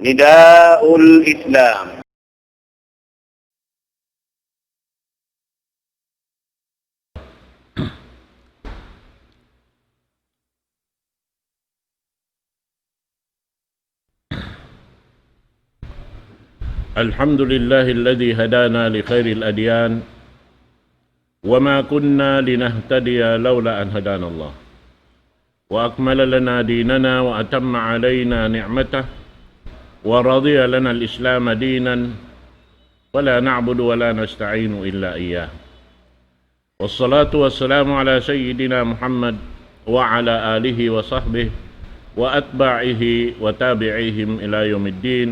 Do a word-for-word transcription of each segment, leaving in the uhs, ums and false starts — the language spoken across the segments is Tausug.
نداء الإسلام. الحمد لله الذي هدانا لخير الأديان، وما كنا لنهتدي لولا أن هدانا الله، وأكمل لنا ديننا وأتم علينا نعمته ورضي لنا الإسلام دينا، فلا نعبد ولا نستعين إلا إياه. والصلاة والسلام على سيدنا محمد وعلى آله وصحبه وأتباعه وتابعيهم إلى يوم الدين.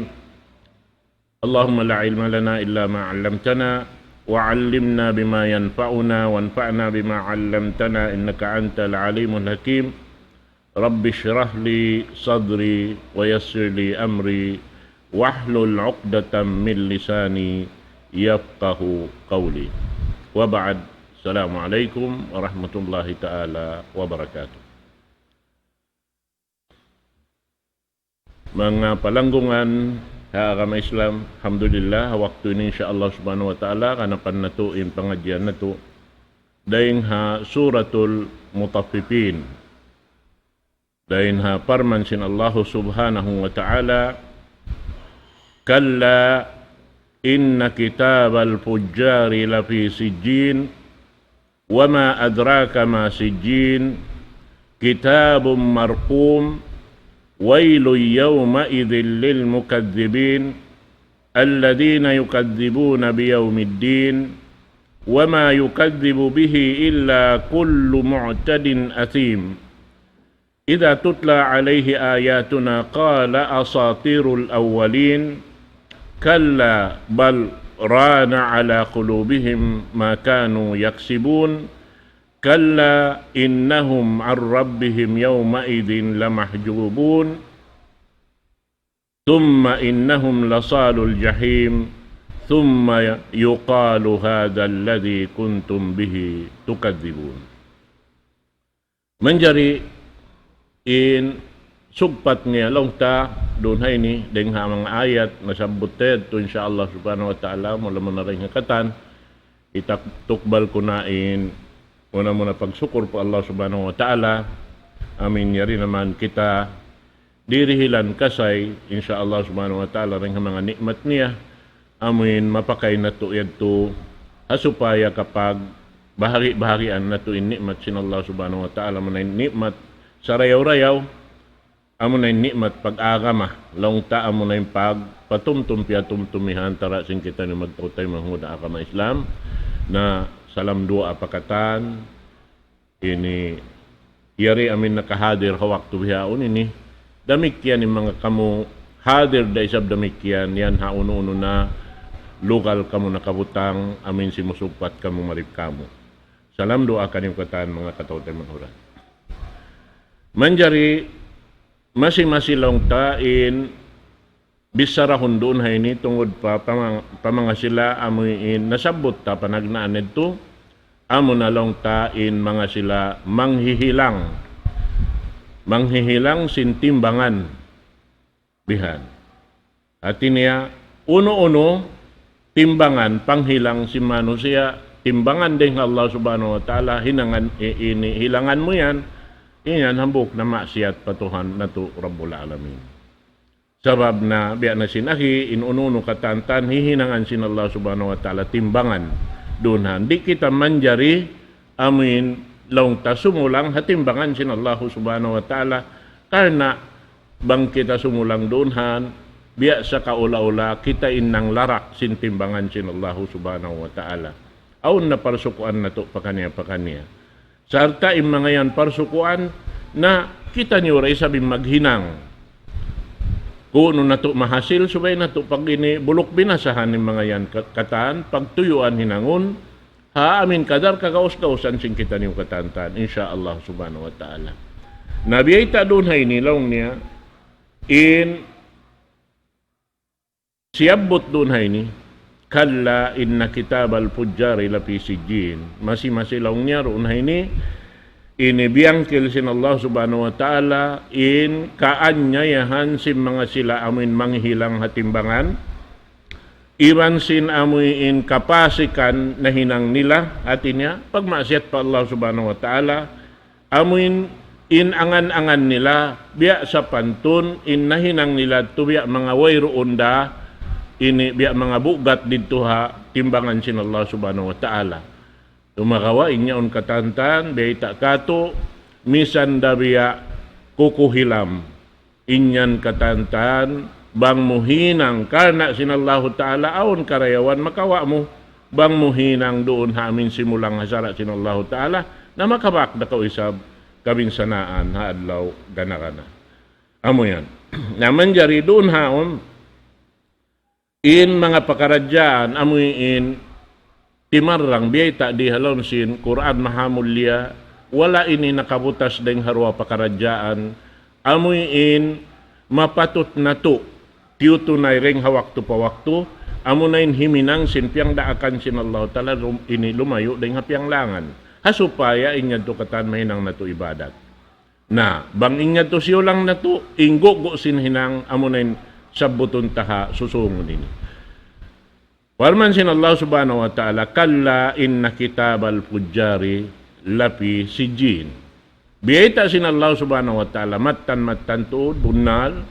اللهم لا علم لنا إلا ما علمتنا، وعلمنا بما ينفعنا، وانفعنا بما علمتنا، إنك أنت العليم الحكيم. رب اشرح لي صدري ويسر لي أمري واحلل عقدة من لساني يفقه قولي. وبعد، السلام عليكم ورحمة الله تعالى وبركاته. Manga palanggungan ha agama Islam, alhamdulillah, ha waktu ini, insya Allah subhanahu wa ta'ala, kanapan natu' in pangadjian natu' dayn ha Suratul Mutaffifin. Dayn ha parman sin Allah subhanahu wa ta'ala, كلا إن كتاب الفجار لفي سجين، وما أدراك ما سجين، كتاب مرقوم، ويل يومئذ للمكذبين، الذين يكذبون بيوم الدين، وما يكذب به إلا كل معتد أثيم. إذا تتلى عليه آياتنا قال أساطير الأولين، كلا بل ران على قلوبهم ما كانوا يكسبون، كلا إنهم عن ربهم يومئذ لمحجوبون، ثم إنهم لصالو الجحيم، ثم يقال هذا الذي كنتم به تكذبون. Manjari in sugpat niya laung ta duun ha ini, dayn ha manga ayat nasabbut ta yadtu, insya Allah subhanahu wa ta'ala, mula-mula dayn ha katan, itak-, tukbal ku na in muna-muna pagsukur pa Allah subhanahu wa ta'ala, amin yari na man kita dirihilan kasay, insya Allah subhanahu wa ta'ala, dayn ha manga ni'mat niya, amuin mapakay natu' yadtu, ha supaya kapagbahagi-bahagian natu' in ni'mat sin Allah subhanahu wa ta'ala, amuna in ni'mat sarayaw-rayaw, amuna in ni'mat pag-agama, laung ta amuna in pagpatumtum piyatumtum ha antara' sin kitaniyu magtautay manghud ha agama Islam, na salam duwaa pa katan, ini yari amin nakahadir ha waktu bihaun ini. Damikkiyan in manga kamu hadir da isab damikkiyan, yan ha unu-unu na lugal kamu nakabutang, amin simusugpat kamu, marip kamu. Salam duwaa kaniyu katan manga kataw-taymanghuran. Manjari masi-masi laung ta in bichara hundun ha ini tungud pa pamang-, pa manga sila amu in nasabbut ta panagnaan yadtu, amuna laung ta in manga sila manghihilang, manghihilang sin timbangan bihan. Hati niya, unu-unu timbangan panghilang sin manusiya', timbangan dayn ha Allah subhanahu wa ta'ala, hinangan, i-, ini, hilangan mu yan, in yan hambuuk na maksiyat pa Tuhan natu' Rabbul Alamin. Sabab na biya' na sin agi, in unu-unu katantan hihinangan sin Allah subhanahu wa ta'ala timbangan. Duun ha, di' kita manjari amuin laung ta sumulang ha timbangan sin Allah subhanahu wa ta'ala. Karna' bang kita sumulang duun ha, biya' sa kaula-ula kita in nanglarak sin timbangan sin Allah subhanahu wa ta'ala. Awn na parsukuan natu' pakaniya-pakaniya. Sarta' in manga yan parsukuan na kitaniyu da isab in maghinang. Kunu' natu' mahasil subay natu' pag ini buluk binasahan in manga yan ka-, katan, pagtuyuan hinangun, ha amin kadar kagaus-gausan sin kitaniyu katantan, insya Allah subhanahu wa ta'ala. Na biyayta' duun ha ini laung niya, in siyabbut duun ha ini, كلا إن كتاب الفجار لفي سجين. Masi-masi laung niya duun ha ini, ini biyangkil sin Allah Subhanahu wa Ta'ala in kaanyayahan sin manga sila amuin manghilang ha timbangan, iban sin amuin kapasikan nahinang nila, hati niya, pagmaksiyat pa Allah Subhanahu wa Ta'ala, amuin in angan-angan nila, biya' sapantun, in nahinang nila tu biya' manga wayruun da, ini biya' manga bugat didtu ha timbangan sin Allah Subhanahu wa Ta'ala. Sumagawa' in yaun katantan, biyayta' katu', misan da biya' kuku hilam. In yan katantan, bang mu hinang karna' sin Allahu Ta'ala, awn karayawan makawa' mu. Bang mu hinang duun ha amuin simulang ha sara' sin Allahu Ta'ala, na makabak da kaw isab kabinsanaan ha adlaw gana-gana. Amu yan. Na manjari duun haun, in manga pakaradjaan amuin timarrang biyayta' di ha lawm sin Qur'an Mahamulliya, wala' ini nakabutas dayng ha duwa pakaradjaan, amuin mapatut natu' tiyutunay dayng ha waktu pa waktu, amuna in himinang sin piyangdaakan sin Allahu Ta'ala lum-, ini lumayu' dayng ha piyanglangan. Ha supaya in yadtu katan mahinang natu' ibadat. Na, bang in yadtu siyulang natu', in gugu' sin hinang, amuna in sabbutun ta ha susungun ini. Parman sin Allah Subhanahu wa Ta'ala, كلا إن كتاب الفجار لفي سجين. Biyayta' sin Allah Subhanahu wa Ta'ala, mattan-mattan tuud, bunnal,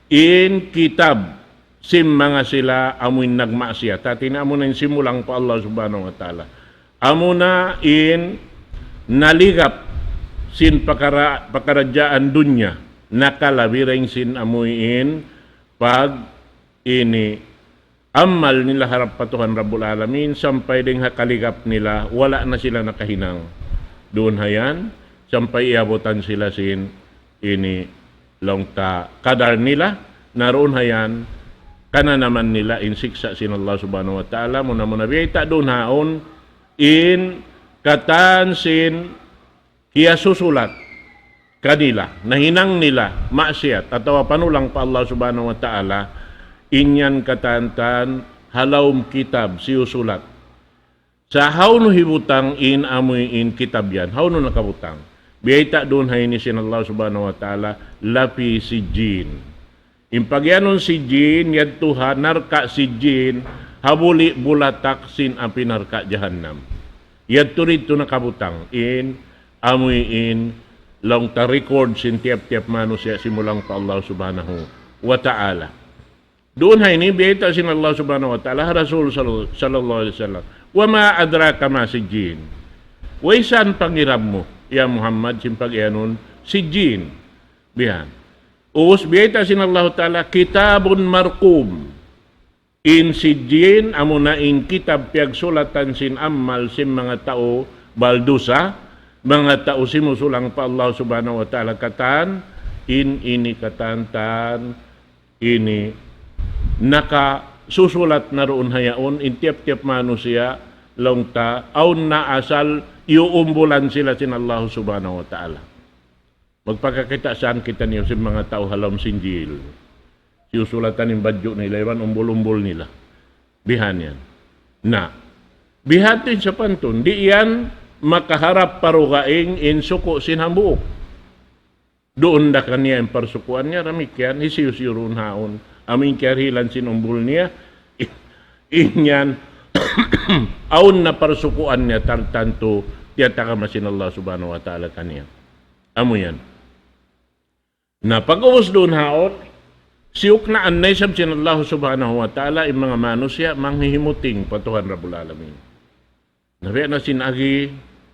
in kitab sin manga sila amuin nagmaksiyat. Hati niya amuna in simulang pa Allah Subhanahu wa Ta'ala. Amuna in naligap sin pakara-, pakaradjaan dunya, nakalabi dayng sin amuin pag ini amal nila harap pa Tuhan Rabbul Alamin, sampay dayng ha kaligap nila, wala' na sila nakahinang. Duun ha yan, sampay iyabutan sila sin ini laung ta kadar nila, na duun ha yan, kananaman nila in siksa' sin Allah Subhanahu wa Ta'ala, muna-muna biyayta' duun haun, in katan sin kiyasusulat kanila, nahinang nila maksiyat atawa panulang pa Allah Subhanahu wa Ta'ala, in yan katantan ha lawm kitab siyusulat. Sa' hawnu hibutang in amuin kitab yan, hawnu nakabutang? Biyayta' duun ha ini sin Allah Subhanahu wa Ta'ala, لفي سجين. In pagiyanun sijjin, yadtu ha narka' sijjin, ha buli' bulatak sin api narka' jahannam. Yadtu didtu nakabutang in, amuin, laung ta record sin tiyap-tiyap manusiya' simulang pa Allah Subhanahu wa Ta'ala. Duun ha ini, biyayta' sin Allah Subhanahu wa Ta'ala, ha Rasul sal-, sallallahu alayhi wasallam. وما أدراك ما سجين. Way san pangiram mu, ya Muhammad, sin pagiyanun sijjin. Bihan. Ubus biyayta' sin Allahu Ta'ala, كتاب مرقوم. In sijjin, amuna in kitab piyagsulatan sin amal sin manga tau baldusa, manga tau simusulang pa Allah Subhanahu wa Ta'ala katan, in ini katantan, ini nakasusulat na duun ha yaun, in tiyap-tiyap manusiya', laung ta, awn na asal, iyuumbulan sila sin Allah Subhanahu wa Ta'ala. Magpakakita' saan kitaniyu sin manga tau ha lawm sinjil. Siyusulatan in badju' nila, iban umbul-umbul nila. Bihan yan. Na, bihan tu in sapantun, di' yan makaharap pa dugaing in suku' sin hambuuk. Duun da kaniya in parsukuan niya, damikkiyan, hisiyu-siyu duun haun. Amu in kiyarihilan sin umbul niya, in yan, awn na parsukuan niya tartantu, tiyatagama sin Allah Subhanahu wa Ta'ala kaniya. Amu yan. Na pag-ubus duun haun, siyuknaan na isab sin Allah Subhanahu wa Ta'ala in manga manusiya' manghihimuting pa Tuhan Rabbul Alamin. Na biya' na sin agi,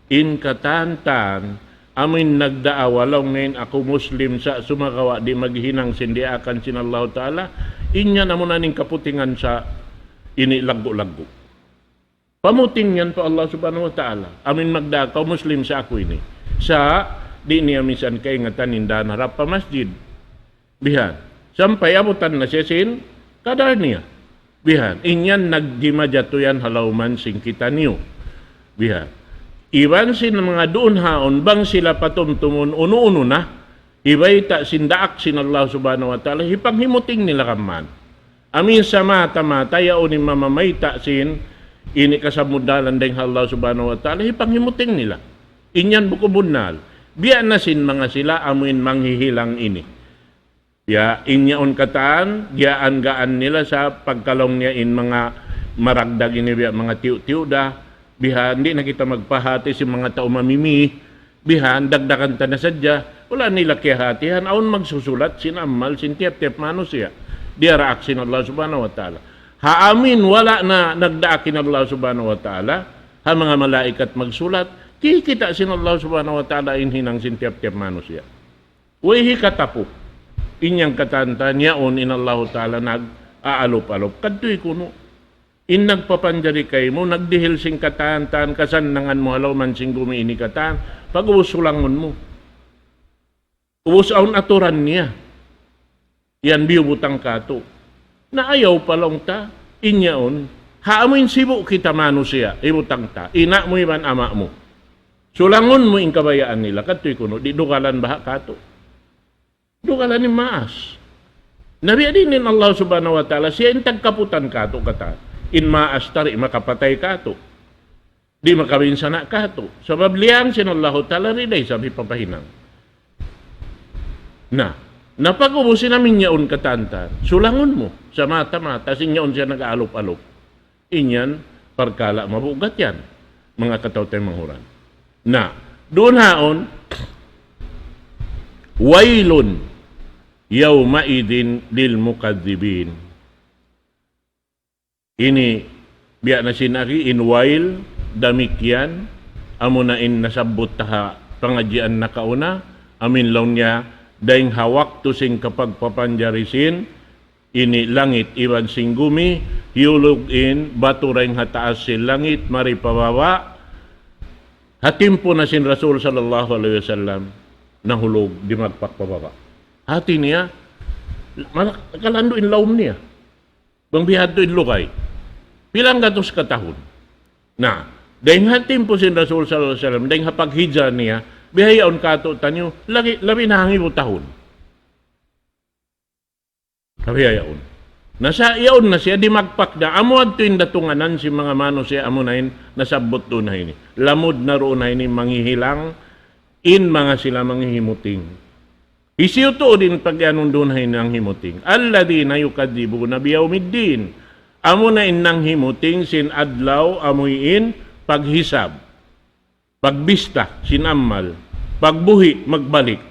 in katantan, amu in nagdaawa laung niya in aku Muslim sa' sumagawa' di' maghinang sin diyaakan sin Allah Ta'ala, in yan amuna in kaputingan sa' ini laggu'-laggu'. Pamuting yan pa Allah Subhanahu wa Ta'ala. Amu in magdaa kaw Muslim sa' aku ini. Sa' di' niya minsan kaingatan in dān harap pa masjid. Bihan. Sampay abutan na siya sin kadar niya. Bihan. In yan nagjimajatu yan ha lawman sin kitaniyu. Bihan. Iban sin manga duun haun bang sila patumtumun unu-unu na. Hibayta' sin daak sin Allah Subhanahu wa Ta'ala, hipanghimuting nila kaman. Amu in sa mata-mata, yaun in mamamayta' sin, ini kasamuddalan dayng ha Allah Subhanahu wa Ta'ala, hipanghimuting nila. In yan bukun bunnal. Biya' na sin manga sila amuin manghihilang ini. Ya, in yaun katan, giyaan-gaan nila sa pagkalaung niya in manga maragdag ini biya' manga tiyu'-tiyu' da, bihan, di' na kita magpahati sin manga tau mamimi, bihan, dagdagan ta na sadja, wala' nila kiyahatihan, awn magsusulat sin amal sin tiyap-tiyap manusiya'. Diyaraak sin Allah Subhanahu wa Ta'ala. Ha amin wala' na nagdaak in Allah Subhanahu wa Ta'ala, ha manga malaikat magsulat, kikita' sin Allah Subhanahu wa Ta'ala in hinang sin tiyap-tiyap manusiya'. Way hikatapu. In yan katan-katan yaun in Allahu Ta'ala nag-aalup-alup. Kadtuy kunu'. In nagpapanjari kaymu, nagdihil sin katan-katan, kasannangan mu, ha lawm sin gumi ini katan, pag'ubus sulangun mu. Ubus awn aturan niya. Yan biyubutang katu'. Na ayaw pa laung ta, in yaun, ha amuin sibu' kita manusiya', hibutang ta, ina' mu iban ama' mu. Sulangun mu in kabayaan nila, kadtuy kunu', di' dugalan baha' katu'. Dugalan in maas. Na biya' diin in Allah Subhanahu wa Ta'ala, siya in tagkaputan katu' katan. In maas tari makapatay katu'. Di' makabinsana' katu'. Sabab liyang sin Allahu Ta'ala, di' da isab hipapahinang. Na, na pag'ubus sin amin yaun katan-katan, sulangun mu, sa mata-mata, sin yaun siya nag-aalup-alup. In yan, parkala' mabugat yan, manga kataw-taymanghuran. Na, duun haun, ويل يومئذ للمكذبين. Ini, biya' na sin agi, in wail, damikkiyan, amuna in nasabbut ta ha pangadjian nakauna, amuin laung niya, dayng ha waktu sin kapagpapanjari sin, ini langit iban sin gumi, hiyulug in batu dayng ha taas sin langit, mari pa baba', ha timpu na sin Rasul sallallahu alayhi wasallam, nahulug dimagpak pa baba'. Hati niya, malak-, kalandu' in lawm niya. Bang bihadtu in lugay. Pilang gatus ka tahun. Na, dayng ha timpu sin Rasul sallallahu alayhi wasallam, dayng ha paghijra niya, bihaun katu' taniyu, lagi, labi na hangibu tahun. Sabi yaun. Na sa' yaun na siya, dimagpak na, amu yadtu in datunganan sin manga manusiya', amuna in nasabbut duun ha ini. Lamud na duun ha ini, manghihilang, in manga sila manghihimuting. Hisiyu tuud in pag-iyanun duun ha ini nanghimuting. الذين يكذبون بيوم الدين. Amuna in nanghimuting sin adlaw amuin paghisab. Pagbista sin amal. Pagbuhi' magbalik.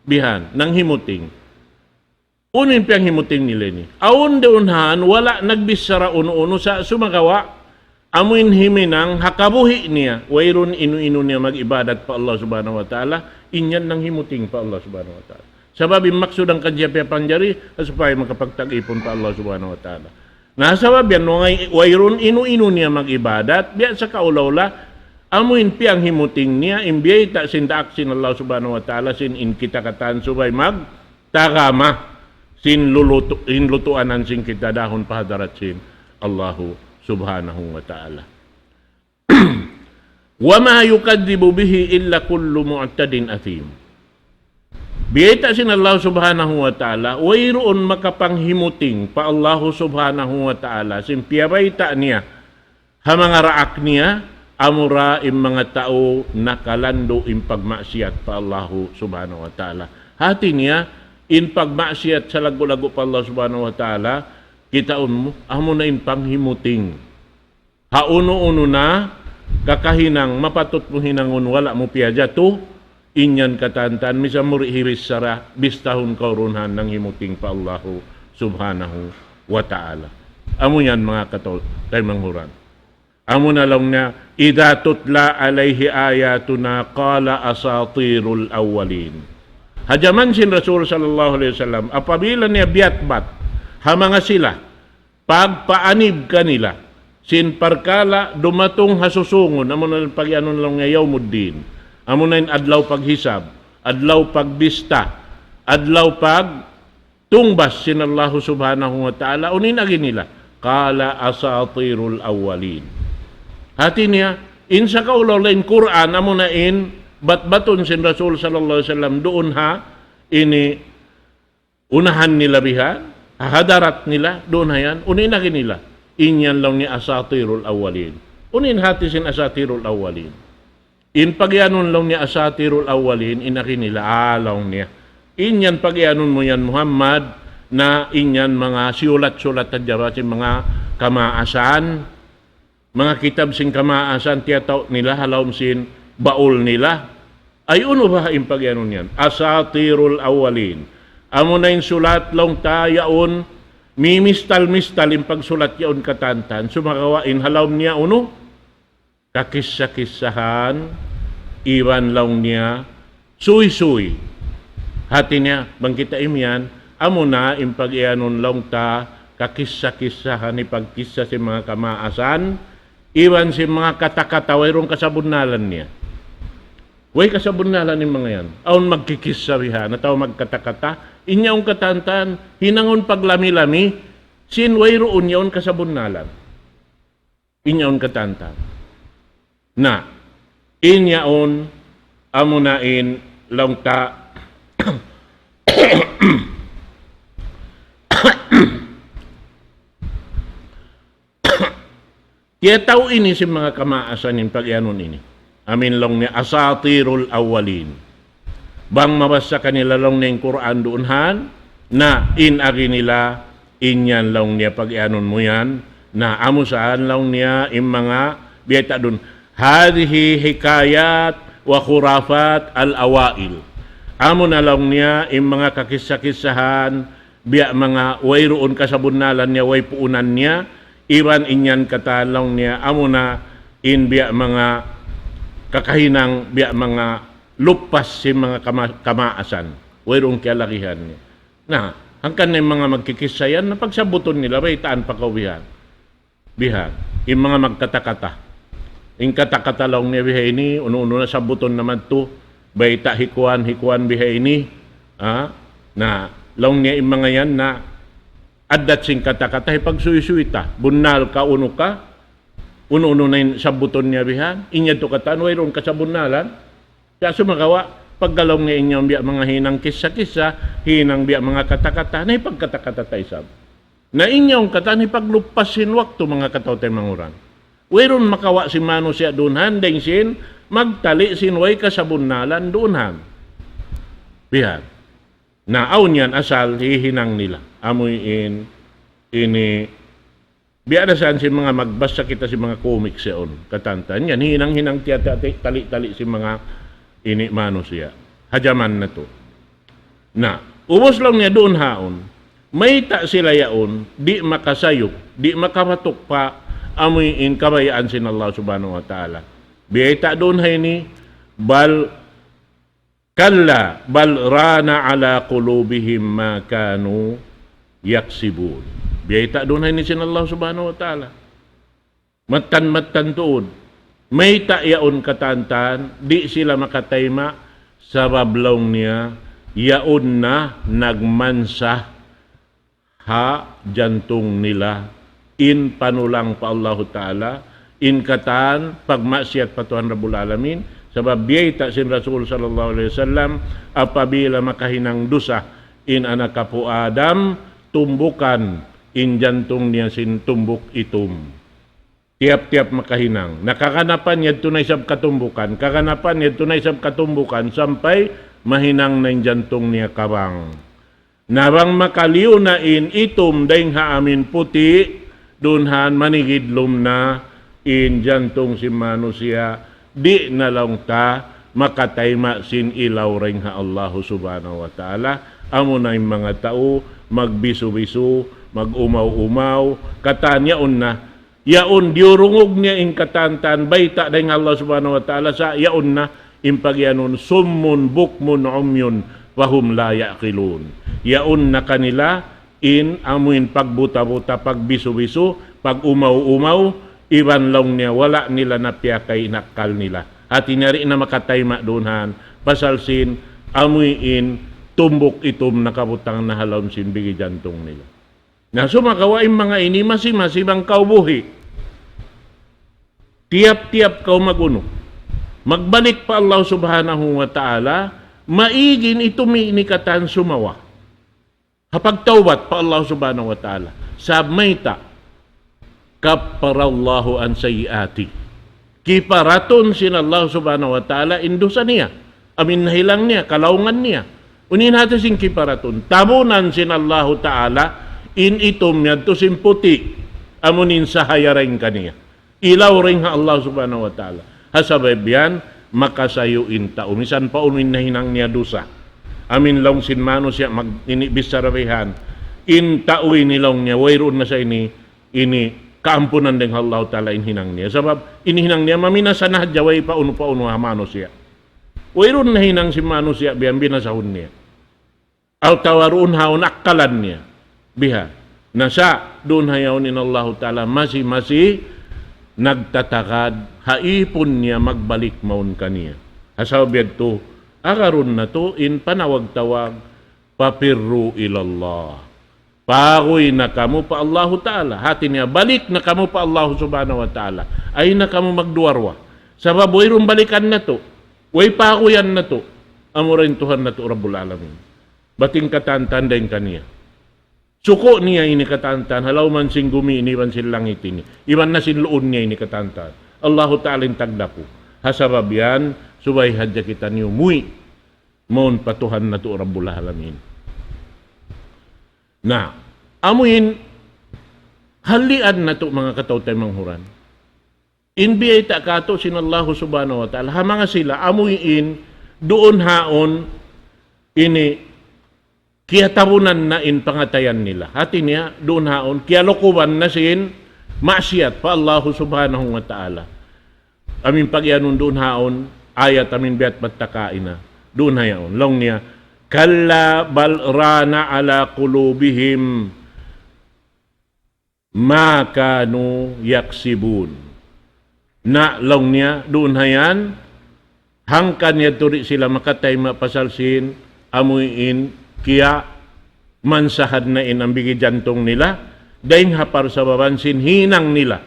Bihan, nanghimuting. Unu in piyanghimuting nila ini? Awn duun han, wala' nagbichara unu-unu sa' sumagawa', amuin himinang ha kabuhi' niya, wayruun inu-inu niya mag-ibadat pa Allah Subhanahu wa Ta'ala, in yan nanghimuting pa Allah Subhanahu wa Ta'ala. Sabab in maksud hangkan siya piyapanjari, supaya makapagtag-ipun pa Allah Subhanahu wa Ta'ala. Na sabab yan, way-, wayruun inu-inu niya mag-ibadat, biya' sa kaula-ula, amuin piyanghimuting niya, in biyayta' sin daak sin Allah Subhanahu wa Ta'ala, sin in kita katan subay mag-, tagama sin lulutu-, in lutuanan sin kita dahun pa hadarat sin Allahu Subhanahu wa Ta'ala. وما يكذب به إلا كل معتد أثيم. Biyayta' sin Allah Subhanahu wa Ta'ala, wayruun makapanghimuting pa Allah Subhanahu wa Ta'ala, sin piyabayta' niya, ha manga daak niya, amura in manga tau nakalandu' in pagmaksiyat pa Allahu Subhanahu wa Ta'ala. Hati niya, in pagmaksiyat salaggu'-laggu' pa Allah Subhanahu wa Ta'ala, kitaun mu, amuna in panghimuting. Ha unu-unu na, kakahinang, mapatut mu hinangun, wala' mu piyajatu, in yan katan-katan, misan mu di' hibichara, bistahun kaw duun han nanghimuting pa Allahu Subhanahu wa Ta'ala. Amu yan manga kataw-, taymanghuran. Amuna laung niya, إذا تتلى عليه آياتنا قال أساطير الأولين. Ha jaman sin Rasul sallallahu alayhi wasallam, apabila niya biyatbat, ha manga sila, pagpaanib kanila, sin parkala' dumatung ha susungun, amuna in pag-iyanun laung niya yawmuddin, amuna in adlaw paghisab, adlaw pagbista, adlaw pag tungbas sin Allahu Subhanahu wa Ta'ala, unu in agi nila? قال أساطير الأولين. Hati niya, in sa kaula-ula in Qur'an, amuna in batbatun sin Rasul sallallahu alayhi wasallam, duun ha, ini, unahan nila bihan, ha hadarat nila, duun ha yan, unu in agi nila? In yan laung niya أساطير الأولين. Unu in hati sin أساطير الأولين? In pagiyanun laung niya asatirul awwalin, in agi nila, ah, laung niya. In yan pagiyanun mu yan Muhammad, na in yan manga siyulat-sulat hadja ba sin manga kamaasan, manga kitab sin kamaasan, tiyatau' nila ha lawm sin baul nila. Ay unu ba in pagiyanun yan? Asatirul awwalin. Amuna in sulat laung ta yaun, mimistal-mistal in pagsulat yaun katantan, sumagawa' in ha lawm niya unu? Kakissa-kissahan, iban laung niya, suysuy. Hati niya, bang kita imiyan, amuna in pagiyanun laung ta, kakissa-kissahan, hipagkissa sin manga kamaasan, iban sin manga kata-kata, wayruun kasabunnalan niya. Way kasabunnalan in manga yan. Awn magkikissa bihan, atawa magkata-kata, in yaun katantan, hinangun paglami-lami, sin wayruun yaun kasabunnalan. In yaun katantan. Na, in yaun, amuna in laung ta, tiyatau' ini sin manga kamaasan in pagiyanun ini. Amu in laung niya asatirul awwalin. Bang mabassa kanila laung niya in Qur'an duun han, na in agi nila, in yan laung niya pagiyanun mu yan, na amu saan laung niya in manga biyayta' duun. هذه حكايات وخرافات الأوائل. Amuna laung niya in manga kakissa-kissahan, biya' manga wayruun kasabunnalan niya, way puunan niya, iban in yan katan laung niya, amuna in biya' manga kakahinang, biya' manga luppas sin manga kama-, kamaasan. Wayruun kiyalagihan niya. Na, hangkan na in manga magkikissa yan, na pagsabutun nila, baytaan pa kaw bihan. Bihan. In manga magkata-kata. In kata-kata laung niya biha ini, unu-unu na sabutun na madtu, bayta' hi kuwan, hi kuwan biha ini. Ha? Na, laung niya in manga yan na, addat sin kata-kata, hipagsuysuy ta. Bunnal ka, unu ka, unu-unu na in sabutun niya bihan. In yadtu katan, wayruun kasabunnalan. Sa' sumagawa', pagga laung niya in yan biya' manga hinang kissa-kissa, hinang biya' manga kata-kata, na hipagkata-kata ta isab. Na in yan katan hipagluppas sin waktu manga kataw-taymanghuran. Wayruun makawa' sin manusiya' duun han, dayn sin magtali' sin way kasabunnalan duun han. Bihan. Na awn yan asal hihinang nila. Amuin ini biya' da saan sin manga magbassa kita sin manga comics yaun. Katantan yan, hinang-hinang tiyata-, tali-tali sin manga ini manusiya'. Ha jaman natu'. Na, ubus laung niya duun haun. Mayta' sila yaun, di' makasayuk, di' makapatukpa, amuin kabayaan sin Allah Subhanahu wa Ta'ala. Biyayta' duun ha ini, بل كلا بل ران على قلوبهم ما كانوا يكسبون. Biyayta' duun ha ini sin Allah Subhanahu wa Ta'ala. Mattan-mattan tuud. Mayta' yaun katantan, di' sila makatayma', sabab laung niya, yaun na nagmansa ha jantung nila in panulang pa Allahu Ta'ala, in katan pagmaksiyat pa Tuhan Rabbul Alamin, sabab biyayta' sin Rasul sallallahu alayhi wasallam, apabila makahinang dusa in anak apu' Adam, tumbukan in jantung niya sin tumbuk itum. Tiyap-tiyap makahinang. Na kaganapan yadtu na isab katumbukan, kaganapan yadtu na isab katumbukan, sampay mahinang na in jantung niya kabang. Na bang makaliyu na in itum dayn ha amin puti', duun han manigidlum na in jantung sin manusiya', di' na laung ta makatayma' sin ilaw dayn ha Allahu Subhanahu wa Ta'ala. Amuna in manga tau magbisu-bisu, mag-umaw-umaw, katan yaun na, yaun diyurungug niya in katantan bayta' dayn ha Allah Subhanahu wa Ta'ala, sa' yaun na in pagiyanun صم بكم عمي فهم لا يعقلون. Yaun na kanila in amuin pagbuta-buta, pagbisu-bisu, pag-umaw-umaw, iban laung niya wala' nila na piyakay in akkal nila. Hati niya di' na makatayma' duun han, pasal sin amuin tumbuk itum nakabutang na ha lawm sin bigi jantung nila. Na sumagawa' in manga ini masi-masi bang kaw buhi'. Tiyap-tiyap kaw mag-unu. Magbalik pa Allah Subhanahu wa Ta'ala, maig in itum ini katan sumawa. Ha pagtawbat pa Allah Subhanahu wa Ta'ala. Sabab mayta', كفر الله عن سيئاته. Kiparatun sin Allah Subhanahu wa Ta'ala in dusa niya. Amin nahilang niya, kalaungan niya. Unu in hati sin kiparatun. Tabunan sin Allahu Ta'ala in itum yadtu sin puti'. Amu in sahaya dayn kaniya. Ilaw dayn ha Allah Subhanahu wa Ta'ala. Ha sabab yan, makasayu in tau. Misan pa unu in nahinang niya dusa. Amin laung sin manusiya' mag-, ini bichara bihan. In tau ini laung niya, wayruun na sa ini, ini kaampunan dayn ha Allah Ta'ala in hinang niya. Sabab, in hinang niya, maminasa na hadja way pa unu pa unu ha manusiya'. Wayruun nahinang sin manusiya', biya' binasahun niya. Atawa duun haun akkalan niya. Biha. Na sa', duun ha yaun in Allahu Ta'ala, masi-masi nagtatagad, ha ipun niya magbalik mawn kaniya. Ha sabab yadtu, agarun natu' in panawag-tawag, ففروا إلى الله. Paguy na kamu pa Allahu Ta'ala. Hati niya, balik na kamu pa Allahu Subhanahu wa Ta'ala. Ayaw na kamu magduwa-ruwa. Sabab wayruun balikan natu'. Way paguyan natu'. Amura in Tuhan natu' Rabbul Alamin. Bat in katan-katan dayn kaniya. Suku' niya ini katan-katan. Ha lawm sin gumi ini iban sin langit ini. Iban na sin luun niya ini katan-katan. Allahu Ta'ala in tagdapu. Ha sabab yan, subay hadja kitaniyu muwi' mawn pa Tuhan natu' Rabbul Alamin. Na, amu in halian natu' manga kataw-taymanghuran. In biyayta' katu' sin Allahu Subhanahu wa Ta'ala. Ha manga sila, amu in duun haun ini kiyatabunan na in pangatayan nila. Hati niya, duun haun, kiyalukuban na sin maksiyat pa Allahu Subhanahu wa Ta'ala. Amin pagiyanun duun haun, ayat amin biya' bat ta kaina. Duun ha yaun. Laung niya, كلا بل ران على قلوبهم ما كانوا يكسبون. Na laung niya, duun ha yan, hangkan yadtu di' sila makatayma' pasal sin, amu in kiyamansahan na in ambigi jantung nila, dayn ha parsababan sin hinang nila.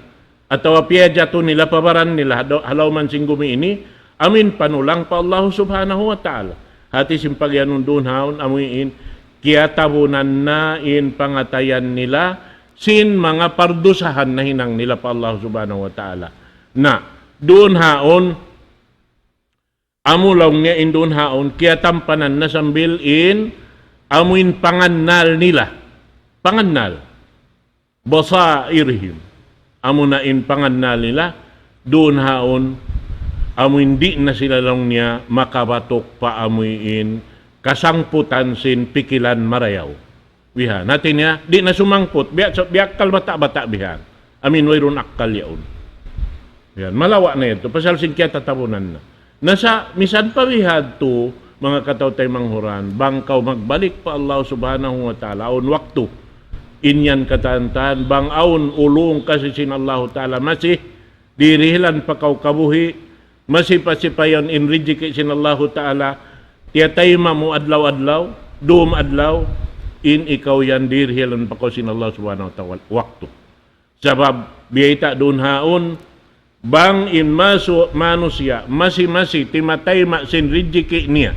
Atawa piyajatu nila pa baran nila, ha do-, ha lawm sin gumi ini, amin panulang pa Allahu Subhanahu wa Ta'ala. Hati sin pagiyanun duun haun, amu in, kiyatabunan na in pangatayan nila, sin manga pardusahan nahinang nila pa Allah Subhanahu wa Ta'ala. Na, duun haun, amu laung niya in duun haun, kiyatampanan na sambil in, amu in pangannal nila. Pangannal. بصائرهم. Amu na in pangannal nila, duun haun, amu in di' na sila laung niya makabatuk pa amu in kasangputan sin pikilan marayaw. Bihan. Hati niya, di' na sumangput. Biya', biya' akkal bata'-bata' bihan. Amin wayruun akkal yaun. Yan, malawa' na yadtu. Pasal sin kiyatatabunan na. Na sa', misan pa bihadtu, manga kataw-taymanghuran, bang kaw magbalik pa Allah Subhanahu wa Ta'ala, awn waktu. In yan katan-katan, bang awn ulung kasi sin Allah Ta'ala, masi, dirihilan pa kaw kabuhi', masi pa sipayan in rijiki' sin Allah Ta'ala, tiyatayma' mu adlaw-adlaw, dum adlaw, in ikaw yan dirihilan pa kaw sin Allah Subhanahu wa Ta'ala waktu. Sabab, biyayta' duun haun, bang in masu-, manusiya', masi-masi, timatayma' sin rijiki' niya,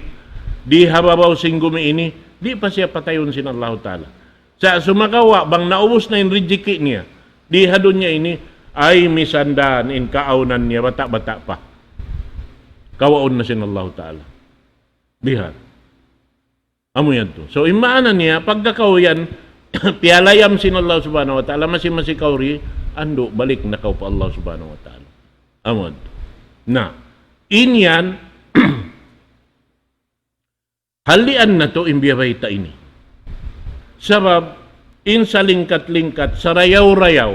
di ha babaw sin gumi ini, di' pa siya patayun sin Allahu Ta'ala. Sa' sumagawa', bang naubus na in rijiki' niya, di ha dunya ini, ay misan da in kaawnan niya, bata'-bata' pa. Kawaun na sin Allahu Ta'ala. Bihan. Amu yadtu. So, in maana niya, pagka kaw yan, piyalayam sin Allah Subhanahu wa Ta'ala, masi-masi kaw di, andu', balik na kaw pa Allah Subhanahu wa Ta'ala. Amu yadtu. Na, in yan, halian natu' in biya' bayta' ini. Sabab, in salingkat-lingkat, sarayaw-rayaw,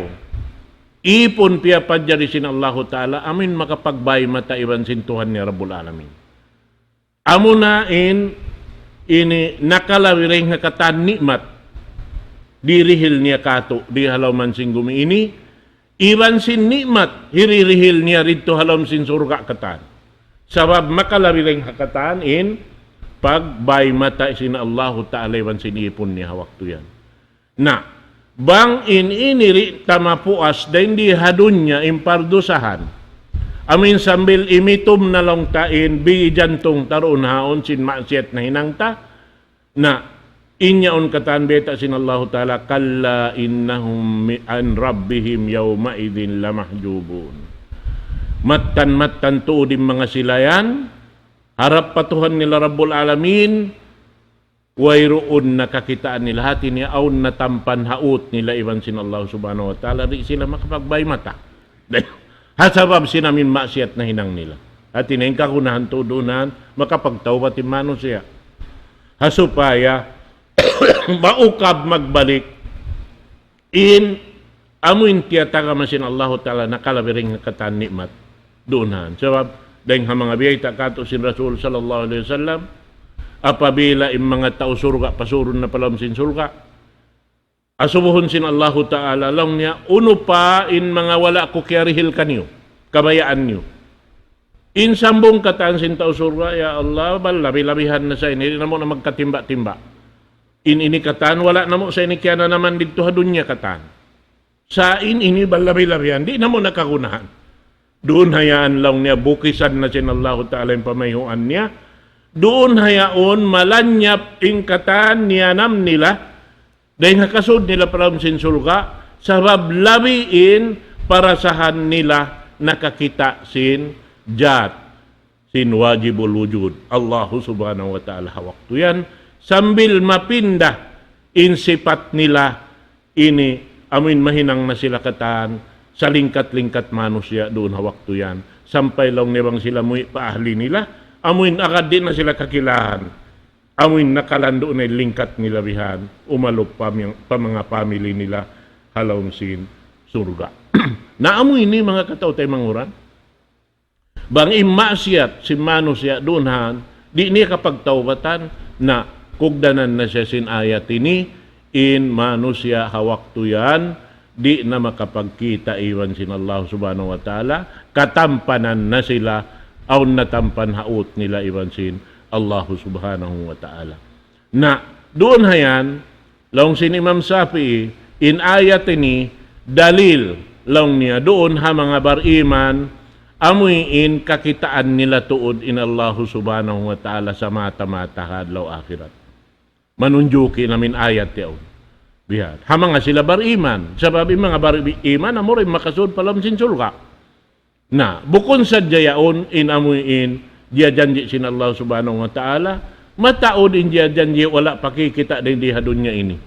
ipun piyapanjari sin Allahu Ta'ala, amin makapagbay mata iban sin Tuhan niya Rabbul Alamin. Amuna in ini nakalabi dayn ha katan ni'mat dirihil niya katu' di ha lawm sin gumi ini, iban sin ni'mat hiririhil niya didtu ha lawm sin surga' katan. Sabab makalabi dayn ha katan in pagbay mata sin Allahu Ta'ala iban sin ipun niya ha waktu yan. Na, bang in ini di' ta mapuas dayn di ha dunya in pardusahan. Amin sambil imitum na laung ta in bigi jantung ta duun haun sin maksiyat nahinang ta. Na, in yaun katan bayta' sin Allahu Ta'ala, كلا إنهم عن ربهم يومئذ لمحجوبون. Mattan-mattan tuud in manga sila yan, harap pa Tuhan nila Rabbul Alamin, wayruun na kakitaan nila, hati niya awn na tampan ha ut nila iban sin Allah Subhanahu wa Ta'ala, di' sila makapagbay mata. Ha sabab sin amuin maksiyat nahinang nila. Hati niya in kagunahan tuud duun, makapagtawbat in manusiya'. Ha supaya maukab magbalik in amuin tiyatagama sin Allahu Ta'ala na kalabi dayn ha katan ni'mat duun. Sabab, dayn ha manga biyayta' kātu' sin Rasul sallallahu alayhi wasallam, apabila in manga tau surga' pasurun na pa lawm sin surga', asubuhun sin Allahu Ta'ala, laung niya, unu pa in manga wala' ku kiyarihil kaniyu, kabayaan niyu. In sambung katan sin tau surga', ya Allah, bal labi-labihan na sa ini, di' namu' na magkatimba'-timba'. In ini katan, wala' namu' sa ini kiyananaman didtu ha dunya katan. Sa' in ini bal labi-labihan, di' namu' na kagunahan. Duun ha yan laung niya bukisan na sin Allahu Ta'ala in pamayhuan niya. Duun ha yaun malanyap in katan niyanam nila, dayn ha kasud nila pa lawm sin surga', sabab labi in parasahan nila nakakita' sin jat sin wajibul wujud, Allahu Subhanahu wa Ta'ala ha waktu yan, sambil mapinda in sipat nila ini, amuin mahinang na sila katan salingkat-lingkat manusiya' duun ha waktu yan, sampay laung niya bang sila muwi' pa ahli nila, amuin agad di' na sila kakilahan, amuin nakalandu' na in lingkat nila bihan, umalup pa miyang-, pa manga family nila ha lawm sin surga'. Na amu ini manga kataw-taymanghuran. Bang in maksiyat sin manusiya' duun ha yan, di' niya kapagtawbatan, na kugdanan na siya sin ayat ini, in manusiya' ha waktu yan, di' na makapagkita' iban sin Allah Subhanahu wa Ta'ala, katampanan na sila, awn na tampan ha ut nila iban sin Allah Subhanahu wa Ta'ala. Na, duun ha yan, laung sin Imam Shafi'i, in ayat ini, dalil, laung niya, duun ha manga bariman, amuin kakitaan nila tuud in Allahu Subhanahu wa Ta'ala samata-mata ha adlaw akhirat. Manunjuki na amuin ayat yaun. Bihan. Ha manga sila bariman. Sabab in manga bariman, amura in makasud pa lawm sin surga'. Na, bukun sadja yaun in amuin jiyajanji' sin Allah Subhanahu wa Ta'ala, mataud in jiyajanji' wala' pa kikita' dayn di ha dunya ini.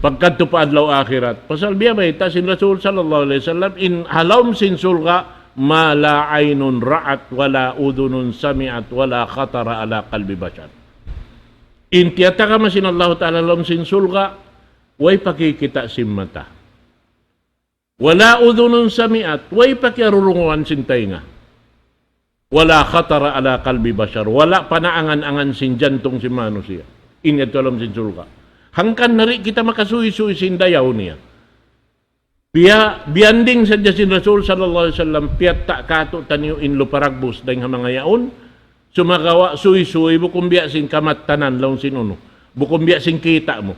Pagkadtu pa adlaw akhirat. Pasal biya' bayta' sin Rasul sallallahu alayhi wasallam, in ha lawm sin surga', ما لا عين رأت ولا أذن سمعت ولا خطر على قلب بشر. In tiyatagama sin Allah Ta'ala lawm sin surga', way pa kikita' sin mata. ولا أذن سمعت, way pa kiyarurungugan sin taynga. ولا خطر على قلب بشر, wala' pa naangan-angan sin jantung sin manusiya'. In yadtu ha lawm sin surga'. Hangkan na di' kita makasuysuy sin dayaw niya. Biya', biyanding sadja sin Rasul sallallahu alayhi wasallam, piyatta' kātu'niyu in lupa dagbus dayn ha manga yaun, sumagawa' suysuy, bukun biya' sin kamattanan, laung sin unu. Bukun biya' sin kita' mu.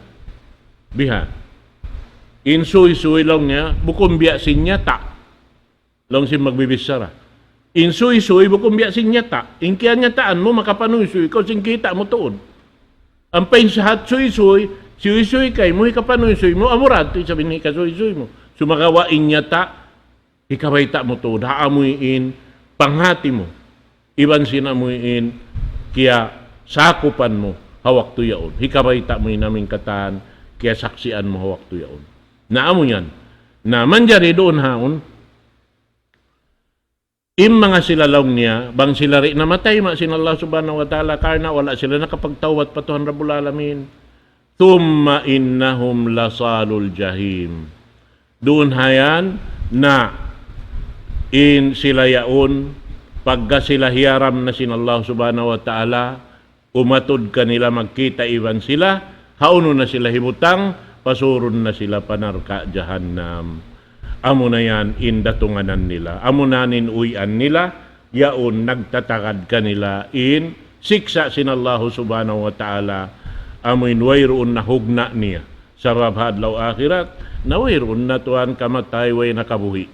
Bihan. In suysuy laung niya, bukun biya' sin nyata'. Laung sin magbibichara. In suysuy, bukun biya' sin nyata'. In kiyanyataan mu, makapanuysuy kaw sin kita' mu tuud. Ampa in sahat suysuy, suysuy kaymu, hikapanuysuy mu, amura tuud isab in hikasuysuy mu. Sumagawa' in nyata', hikabayta' mu tuud, ha amuin panghati mu. Iban sin amuin kiyasakupan mu ha waktu yaun. Hikabayta' mu in amuin katan kiyasaksian mu ha waktu yaun. Na amu yan. Na manjari duun ha yaun, in manga sila laung niya, bang sila di' namatay, ma sin Allah Subhanahu wa Ta'ala, karna' wala' sila nakapagtawbat pa Tuhan Rabbul Alamin. ثم إنهم لصالو الجحيم. Duun ha yan, na in sila yaun, pagka sila hiyaram na sin Allah Subhanahu wa Ta'ala, umatud kanila magkita' iban sila, hawnu na sila hibutang, pasurun na sila pa narka' jahannam. Amuna yan in datunganan nila. Amuna in uwian nila, yaun nagtatagad kanila in siksa' sin Allahu Subhanahu wa Ta'ala, amuin wayruun na hugna' niya. Sabab ha adlaw akhirat, na wayruun na tuwan kamatay, way na kabuhi'.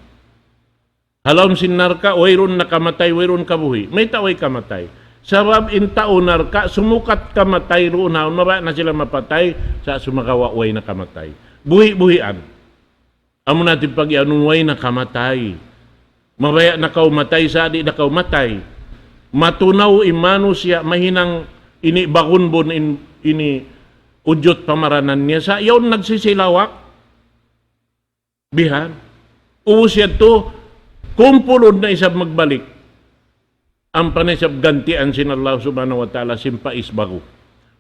Ha lawm sin narka', wayruun na kamatay, wayruun kabuhi'. Mayta' way kamatay? Sabab in tau narka', sumukat kamatay duun ha yaun, mabaya' na sila mapatay, sa' sumagawa' way na kamatay. Buhi'-buhian. Amu na in pag-iyanun way na kamatay. Mabaya' na kaw matay, sa' di' na kaw matay. Matunaw in manusiya', mahinang ini bagunbun in, ini ujut pamaranan niya, sa' yaun nagsisilawak. Bihan. Ubus yadtu, kumpulun na isab magbalik. Ampa na isab gantian sin Allah Subhanahu wa Ta'ala sin pais baru.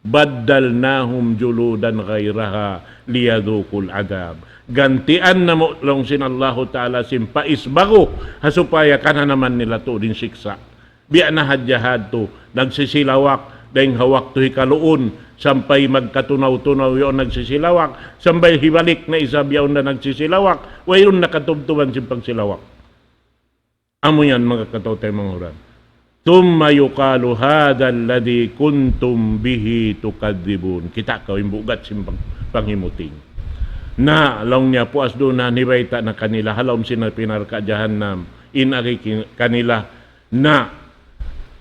بَدَّلْنَاهُمْ جُلُودًا غَيْرَهَا لِيَذُوقُوا الْعَذَابَ. Gantian namu' laung sin Allahu Ta'ala sin pais baru, ha supaya kananaman nila tuud in siksa'. Biya' na hadja hadtu, nagsisilawak, dayn ha waktu hikaluun, sampay magkatunaw-tunaw yaun nagsisilawak, sampay hibalik na isab yaun na nagsisilawak, wayruun na katubtuban sin pagsilawak. Amu yan, manga kataw-taymanghuran. ثُمَّ يُقَالُ هَذَا الَّذِي كُنْتُمْ بِهِ تُكَذِّبُونَ. Kita' kaw in bugat sin pang-, panghimuting. Na, laung niya, puas duun na hibayta' na kanila, ha lawm sin api narka' jahannam, in agi ki-, kanila, na,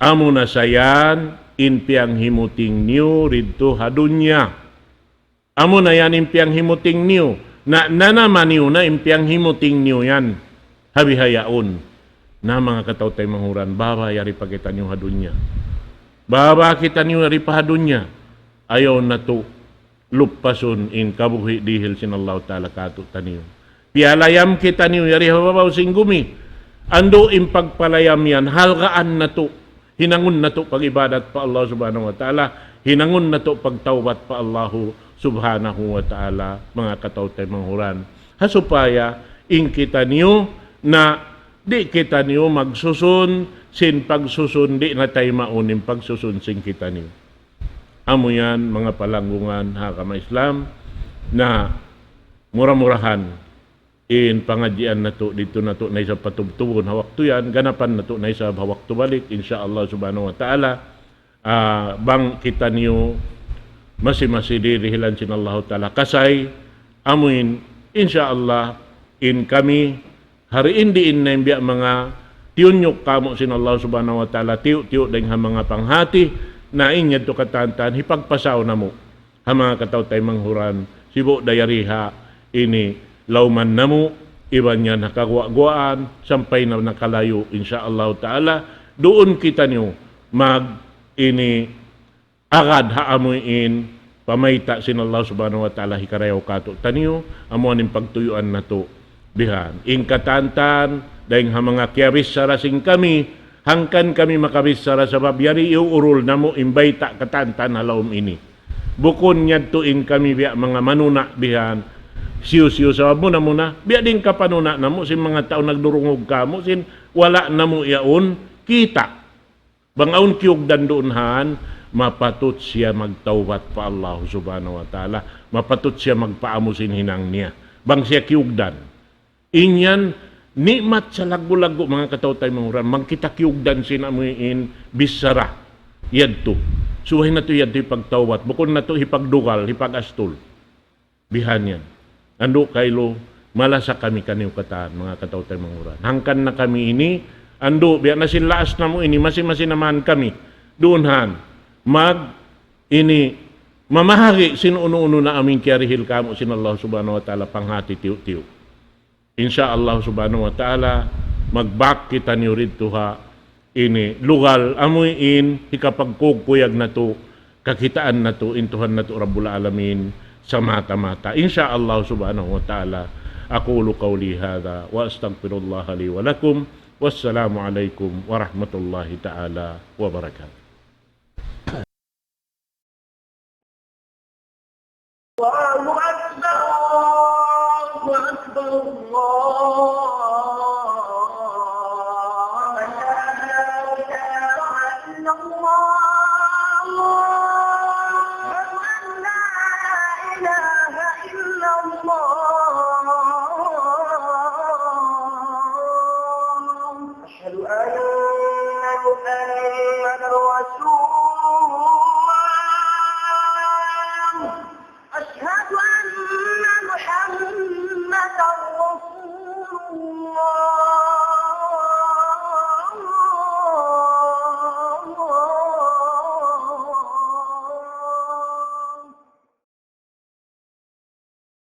amu na sa yan in piyanghimuting niyu didtu ha dunya. Amu na yan in piyanghimuting niyu. Na, nanama niyu na in piyanghimuting niyu yan. Ha bihaun. Na, manga kataw-taymanghuran, baba yari pa kitaniyu ha dunya. Baba kitaniyu yari pa ha dunya. Ayaw natu' luppasun in kabuhi' dihil sin Allahu Ta'ala kātu'niyu. Piyalayam kitaniyu yari ha babaw sin gumi. Andu' in pagpalayam yan, halgaan natu'. Hinangun natu' pag-ibadat pa Allah Subhanahu wa Ta'ala. Hinangun natu' pagtawbat pa Allah Subhanahu wa Ta'ala, manga kataw-taymanghuran. Ha supaya in kitaniyu na di' kitaniyu magsusun sin pagsusun, di' na taymaun in pagsusun sin kitaniyu. Amu yan, manga palanggungan ha agama Islam, na mura-murahan in pangadjian natu', didtu natu' na isab patubtubun ha waktu yan, ganapan natu' na isab ha waktu balik, insya Allah Subhanahu wa Ta'ala. Ah, bang kitaniyu masi-masi dihilan sin Allahu Ta'ala kasay, amuin, insya Allah, in kami, hari in diin na in biya' manga tiyunyuk kāmu' sin Allah Subhanahu wa Ta'ala, tiyu'-tiyu' dayn ha manga panghati, na in yadtu katantan, hipagpasaw namu'. Ha manga kataw-taymanghuran, sibu' da yari ha ini lawman namu', iban yan ha kaguwa'-guwaan, sampay na nakalayu', insya Allah Ta'ala, duun kitaniyu mag ini agad ha amuin pamayta' sin Allah Subhanahu wa Ta'ala hikarayaw kātu'niyu, amu in pagtuyuan natu' bihan. In katantan, dayn ha manga kiyabichara sin kami, hangkan kami makabichara sabab yari iyuurul namu' in bayta' katantan ha lawm ini. Bukun yadtu in kami biya' manga manuna' bihan. Siyu-siyu sabab muna-muna, biya' diin kapanuna' namu' sin manga tau nagdurungug kāmu', sin wala' namu' yaun kita'. Bang awn kiyugdan duun han, mapatut siya magtawbat pa Allah Subhanahu wa Ta'ala. Mapatut siya magpaamu sin hinang niya. Bang siya kiyugdan. In yan, ni'mat salaggu'-laggu' manga kataw-taymanghuran, bang kita kiyugdan sin amuin bichara yadtu. Subay natu' yadtu hipagtawbat, bukun natu' hipagdugal, hipag-astul. Bihan yan. Andu' kailu, malasa kami kaniyu katan, manga kataw-taymanghuran. Hangkan na kami ini, andu', biya' na sin laas namu' ini, masi-masi na man kami. Duun han, mag, ini, mamahagi' sin unu-unu na amuin kiyarihil kāmu' sin Allah Subhanahu wa Ta'ala panghati tiyu'-tiyu'. Insya Allah Subhanahu wa Ta'ala, magbak kitaniyu didtu ha ini lugal amuin hikapagkukuyag natu', kakitaan natu', in Tuhan natu' Rabbul Alamin, samata-mata. Insya Allah Subhanahu wa Ta'ala, أقول قولي هذا وأستغفر الله لي ولكم. والسلام عليكم ورحمة الله تعالى وبركاته. الله أكبر، الله أكبر، الله أكبر. أشهد أن لا إله إلا الله. أشهد أن لا إله إلا الله. أشهد أن محمدا